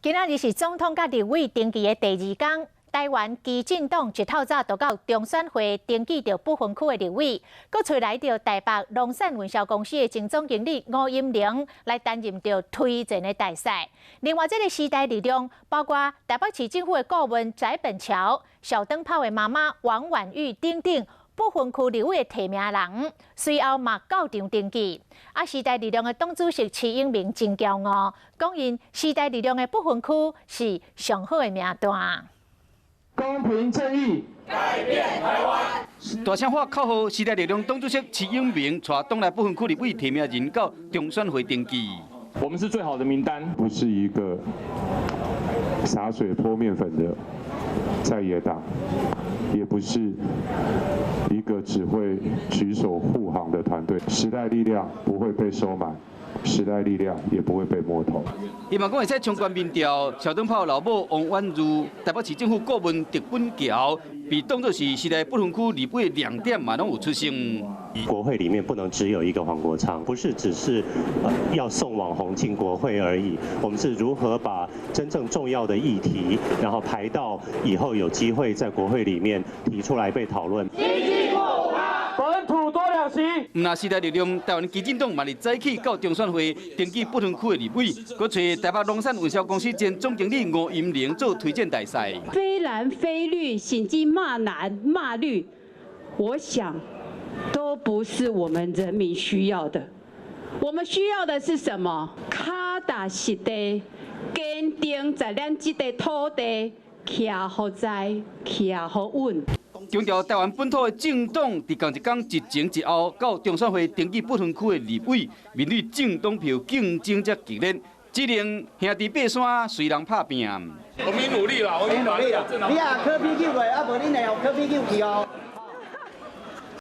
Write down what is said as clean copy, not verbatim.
今仔日是總統佮立委登記的第二工，台灣基進黨一透早就到中選會登記著不分區的立委，閣揣來著台北龍善運銷公司的前總經理吳音寧來擔任著推薦的大使。另外，這个時代力量包括台北市政府的顧問翟本橋、小燈泡的媽媽王婉諭等等。不分區立委的提名人，隨後嘛到場登記。啊，時代力量的黨主席徐永明真驕傲，講𪜶時代力量的不分區是上好的名單。公平正義，改變台灣。大聲喊口號，時代力量黨主席徐永明帶黨內不分區立委提名人到中選會登記。我們是最好的名單，不是一個灑水潑麵粉的在野黨，也不是一個只會舉手護航的團隊。時代力量不會被收買，時代力量也不會被摸頭。希望講會使衝關民調，小燈泡老母王婉諭、台北市政府顧問狄本橋，被當作是時代不分區立委亮點嘛，攏有出現。國會裡面不能只有一個黃國昌，不是只是要送網紅進國會而已。我們是如何把真正重要的議題，然後排到以後有機會在國會裡面提出來被討論。本土多兩席。毋但時代力量，台灣基進黨嘛佇早起到中選會登記不分區的立委，閣揣台北龍善運銷公司前總經理吳音寧做推薦大使。非藍非綠，甚至罵藍罵綠，我想都不是我們人民需要的。我們需要的是什麼？腳踏實地，堅定在咱這塊土地，徛予在，徛予穩。強調台灣本土的政黨，佇仝一工一前一後到中選會登記不分區的立委，面對政黨票競爭遮激烈，只能兄弟爬山，隨人拍拚。我們努力啦，我們努力啦。你啊，柯 P 救過，啊無恁會予柯 P 救去哦。